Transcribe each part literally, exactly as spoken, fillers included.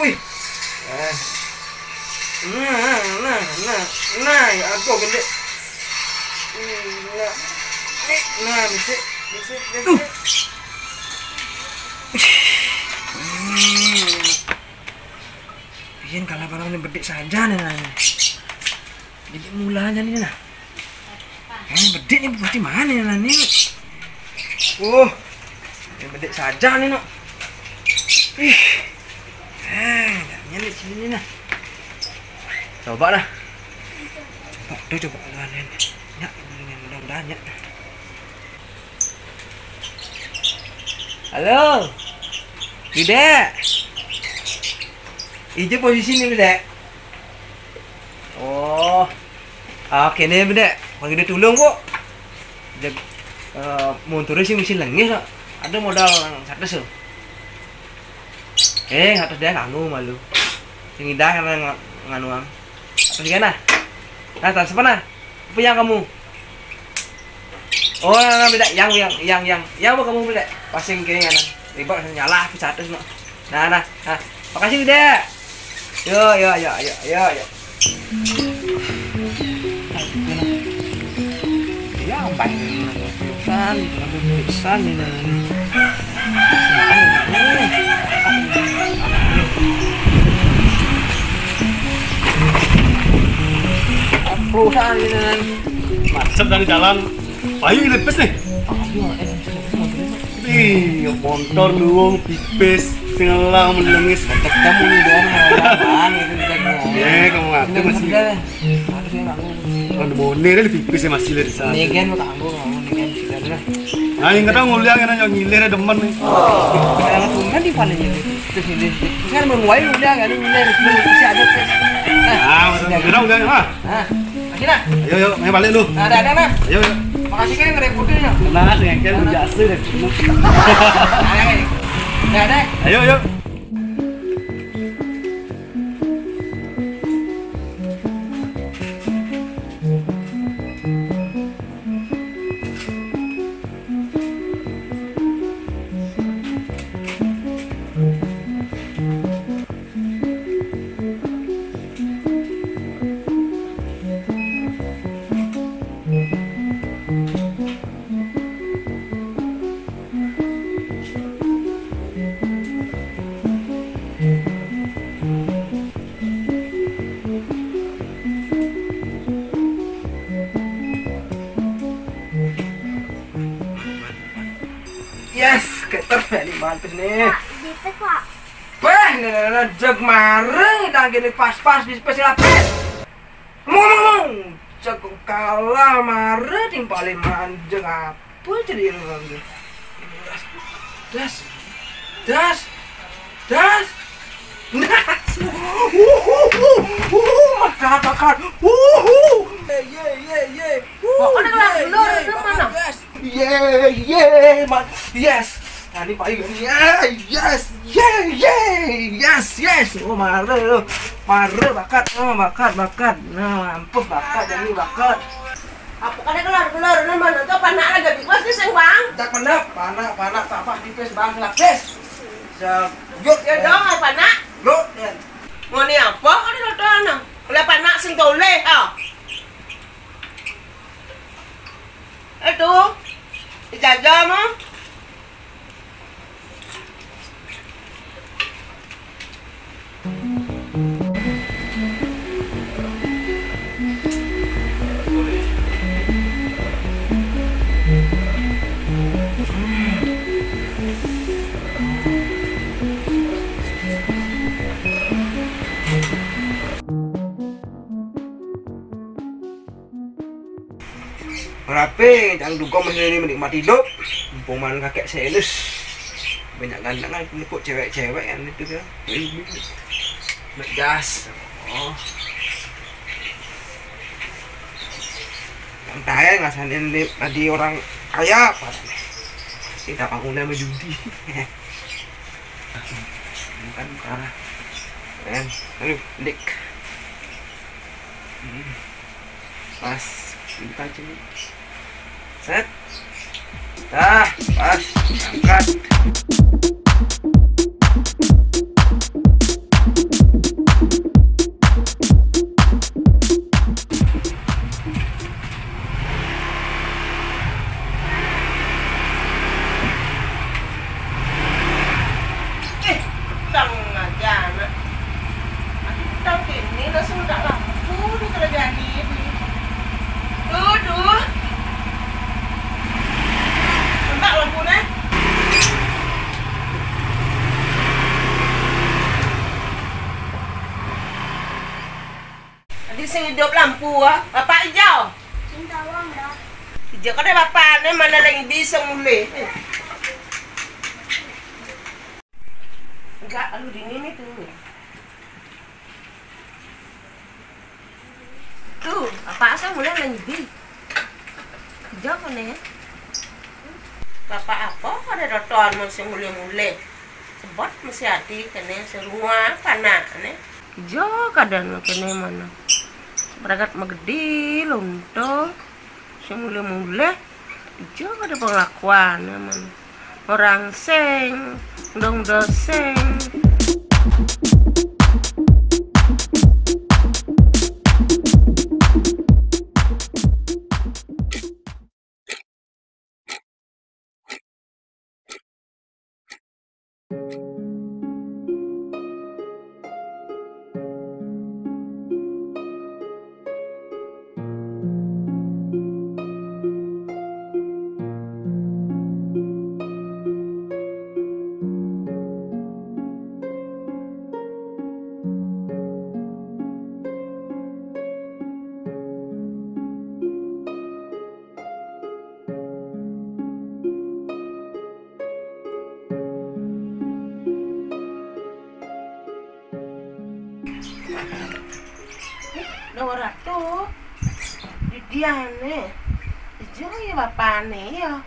Wih. Eh. Nah, nah, nah, nah, ya aku gede. Nah, nih, nah, bisa, bisa, bisa. Hmm. Biyen kalah-kalah ini bedik saja nih, nah. Jadi mulanya nih, nah. Eh, bedik nih, pasti mana nih, nah, nih? Oh, ini bedik saja nih, no. Ih. Eh, nyari sini, nah. Coba lah. Coba, udah coba lah, nih. Ya, ini mudah-mudahan ya. Halo. Dek. Ijo posisi nih, Dek. Oh. Ah, kene, Dek. Kalau gitu tulung, Bu. Dek, eh, montore sing mesin lengis, kok. Ada modal satus, lho. Eh, satus deh, kanggo malu. Sing indah karena ng-, nganuang. Apa sih, nah? Nah, transfer, nah. Apa yang kamu? Oh, nah, nah, beda. Yang, yang, yang, yang, yang mau kamu beda. Pas yang kene, nah. Ribet, nyala, satus, no. Nah, nah, nah. Makasih, Dek. Yo, yo, yo, yo, yo, yo. Ya, ampun. Pesan, pesan ini. Perusahaan ini. Macet dari jalan. Ayo, ini pes nih. Ih, motor luwung pipis, sing elang melengis. Tetep kamu nih, Don. Bang, itu bisa gua. Iya, kamu ngaku masih. Udah, udah. Harusnya kamu. Kan bonir, pipis ya masih dari sana. Nih kan, kamu, kamu nih kan, sudah, udah. Nah, yang kata nguliah, yang nanya ngilir, demen nih. Yang tumben di mana ini? Terus ini, terus kan mau nguliah, kan, ngilir, terus masih ada, terus. Nah, Ah, udah, udah, udah, udah, ah. Nah, kasih, nah. Ayo, yuk, ayo balik lu. Nah, ada, ada, nah. Ayo, yuk. Makasih kan yang ngerepotin, ya. Nah, dengan kan jasa deh. Ada, ada. Ayo, yuk. Yes, keter balik mantis nih. Pak, di pes, Pak. Wah, nih, nih, nih, jeg mare, dah gini pas-pas, bis pes lapis. Ngomong-ngomong, jeg kalah mare, timpalin manjeng apa jadi ini lagi? Das, das, das, das. Wuhu, wuhu, makan, makan. Wuhu. Ye, ye, ye, ye. Wuhu, Kok ada kelas ye, dulu, ye, itu makan, mana? Yes. Ye, ye, man. Yes. Tadi Pak Iwan. Ye, yes. Ye, ye. Yes, yes. Oh, mare. Mare, bakat. Oh, bakat, bakat. Nah, ampuh, bakat, jadi bakat. Apa kada kelar-kelar, nah, mana tu panak lagi bebas ni, sing, Bang? Tak panak, panak, panak, tak apa, tipis, Bang, lapis. Sa-, yuk, Ya dong, ai panak. Yuk, ya. Ngoni apa kada ada anak? Kalau panak sing toleh, ah. Itu, dijajah mah. Rapi, jangan duga masih ini menikmati hidup. Mumpung mana kakek selus. Banyak ganteng kan, ini kok cewek-cewek kan itu kan. Gas. Oh. Yang tahu ngasain ini tadi orang kaya apa? Kita bangunnya sama judi. Kan parah. Kan, aduh, dik. Hmm. Pas, buka aja nih. Set. Dah, pas, angkat. Terus sudah lampu di kerajaan ini. Tuh, tuh. Entak lampunya. Tadi sing hidup lampu, ah. Bapak hijau. Cinta uang dah. Hijau kada bapak, ni mana lagi bisa mulai. Enggak, lalu dini ni tu. Tu, apa asal mulai main judi? Jauh mana ya? Bapak apa kada doton masih mulai-mulai. Sebab masih ati kene serua kana ne. Jauh kada ne kene mana. Beragat magedi lonto. Si mulai-mulai. Jauh kada pengakuan ya mana. Orang seng, dong doseng. Dua ratus. Di diane. Ijo ya bapane ya.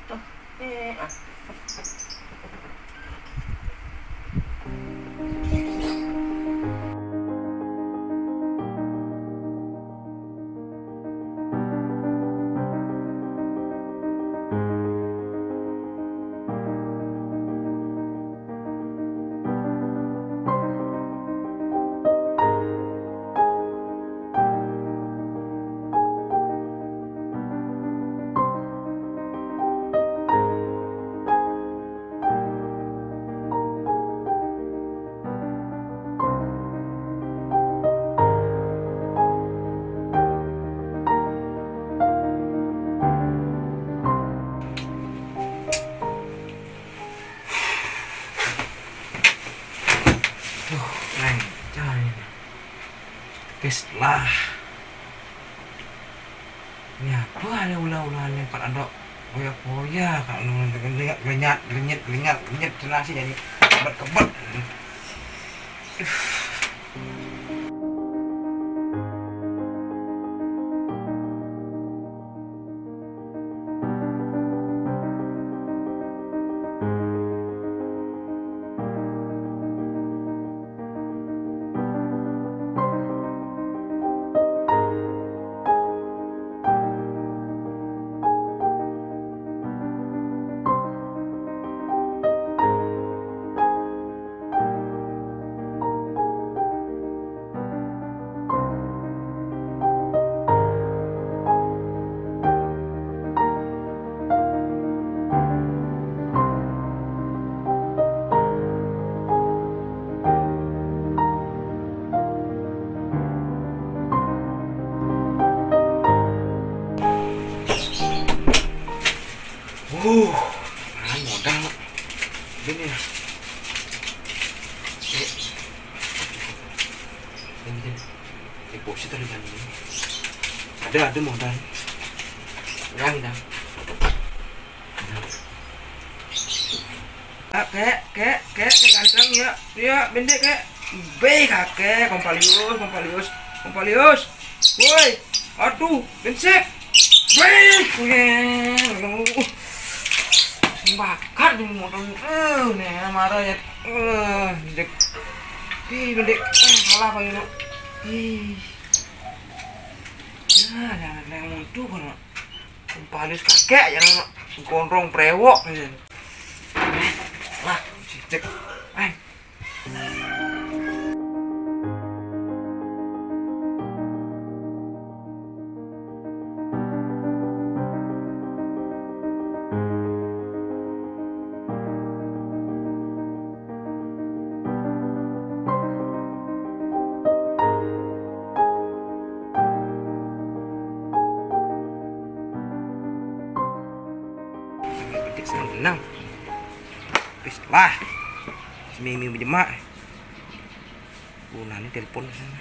Tuh, eh, ah. Tuh, lancar ini. Guys lah. Ini apa ada ulah-ulah ni, kalau ada koyak-koyak, kalau renyat, renyat, renyat, renyat, renyat, jelas jadi kebet-kebet. Uh, ah, modal. Ini ya. Ini, ini. Deposit ada jam ini. Ada, ada modal. Orang dah. Ah, kek, kek, kek, kek ganteng ya. Ya, pendek kek. Be, kakek, kompalius, kompalius, kompalius. Woi, aduh, bensek. Be, weh, aduh. Bakar di motor. Eh, nih, marah ya. Eh, dek. Ih, pendek. Eh, salah apa ini? Ih. Nah, jangan yang mutu kan. Kompalius kakek ya, gondrong brewok. Lah, cicek. Ay. Pis lah. Seminggu berjemak. Gunane telepon ke sana.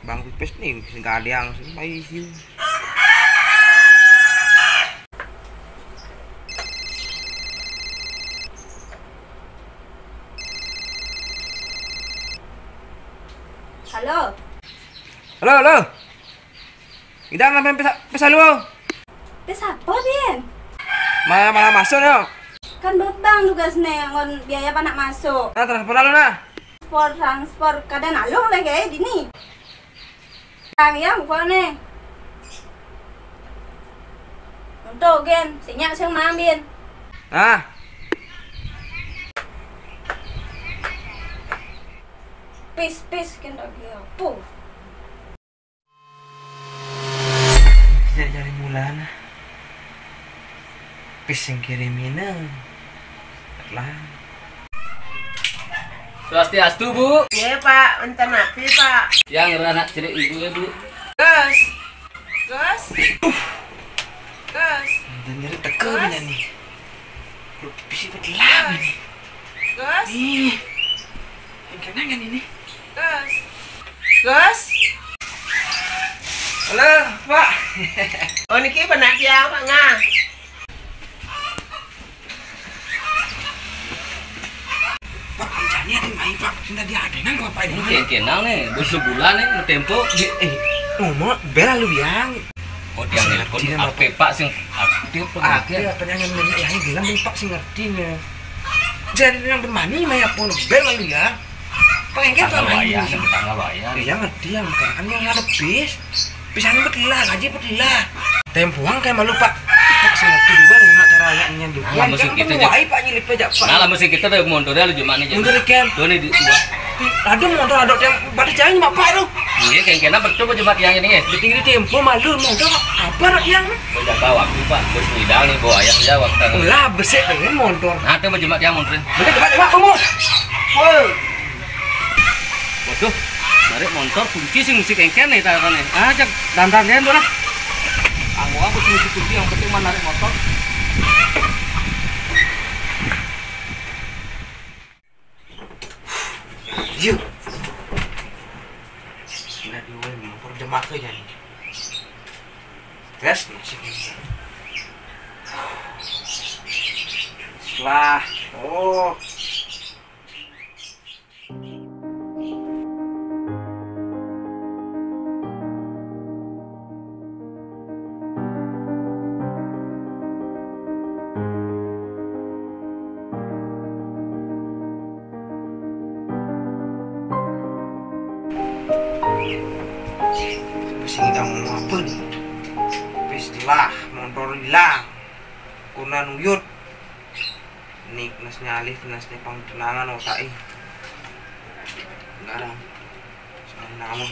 Bang Pipis nih, sing galiang, sing pai siu. Halo. Halo, halo. Ida ngambil pesa, pesa lu. Pesa apa, Bin? Malah, malah masuk, yo. Kan bebang tugasnya, ngon biaya panak masuk. Nah, transfer lalu, nah. Transfer, transfer. Kada nalung lagi, eh, dini. Kang, ya, buka nih. Untuk, Gen. Sinyak, sing maambin. Nah. Pis, pis, Gen, lagi apa? Sejak jari mulana. Pis sing kirimina. Lah. Swastiastu, Bu. Iya, Pak. Enten api, Pak. Yang anak cilik ibu ya, Bu. Gas. Gas. Gas. Dan nyeri teka. Gas. Bina nih. Lu pipis apa telah ini? Gas. Ih. Yang kenangan ini. Gas. Gas. Halo, Pak. Oh, niki benak tiang, Pak, ngah. Pak, jani ada mai, Pak. Minta dia ada nang, Pak, ini. Ini kenang nih, bos sebulan nih, mau tempo. Di, eh, ngomong, bel lu yang. Oh, dia nelpon, apa, Pak, sing aktif, Pak, aktif, apa yang, yang bilang, Pak, sing ngerti nih. Jadi yang bermani, mai apa, bel lu ya. Pengen tanggal bayar, tanggal bayar. Iya, ngerti ya, bukan kan yang ada bis. Pisangnya betelah, gaji betelah. Tempuang kayak malu, Pak. Pak, saya ngerti juga nih, nak cara ayahnya juga. Nah, mesti kita, Pak, nyelip aja, Pak. Nah, mesti kita udah mundur ya, lu gimana aja. Mundur, Ken. Tuh nih, di dua. Aduh, mundur, ada yang pada jangan, Pak, tuh. Iya, kayak kena betul, Pak, Jumat yang ini, ya. Di tinggi tempo, malu, mundur, apa, rak, yang? Udah bawa waktu, Pak. Bos ngidang nih, bawa ayah aja, waktu. Lah, besek, pengen mundur. Nah, tuh, Pak, Jumat yang mundur. Bener, Pak, Pak, kamu. Woi. Waduh, narik motor kunci sing mesti kengken nih, tarane. Ah, cek dandan dia tuh lah. Aku, aku sing mesti kunci, yang penting mah narik motor. Yuk. Nah, dia motor jemake jadi. Gas masih. Lah, oh. Sing ngidang mau apa nih? Wis lah, motor hilang. Kuna nuyut. Nik nas nyalih, nas nih pang tenangan otak, eh. Garang. Salah naon.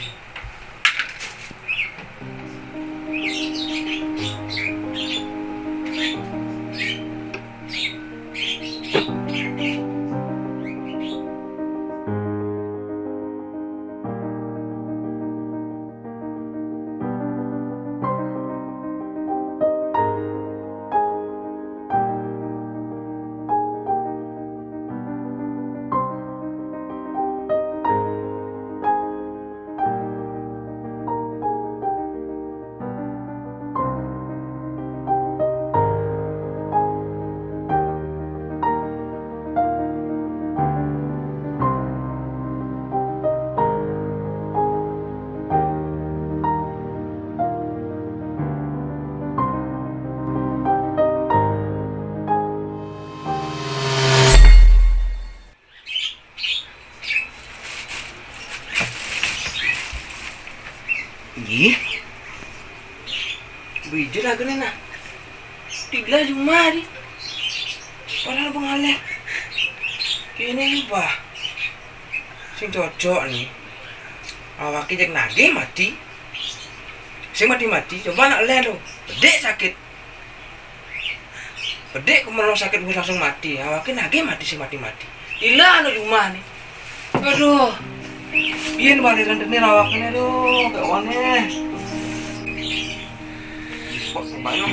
Nggih. Bijil agene nah. Tiga jumah di. Padahal pengalih. Kene nih, bah. Sing cocok nih. Awake cek nagih mati. Sing mati-mati, coba nak leh lho. Bedik sakit. Bedik ku melong sakit wis langsung mati. Awake nagih mati sing mati-mati. Ilah anu jumah nih. Aduh. Piye bali rentene awakne, aduh, kayak aneh. Kok sebanyak?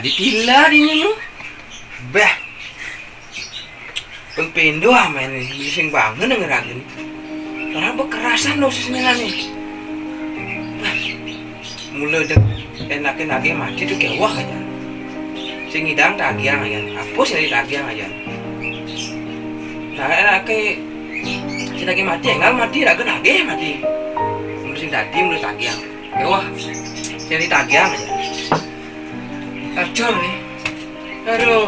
Ditilan ini nu. Bah. Ping pindho amen ni, mesti sing bangun nang ragen. Ora kekerasan lho sing ngene. Wah, mula dek enake nagih mati tuh kewah aja. Sing ngidang tagiang aja. Apa sing tagiang aja? Nah, enake sing nagih mati, enggak mati, ragen nagih mati. Mula sing dadi mula tagiang. Kewah. Sing tagiang aja. Kacau nih. Aduh.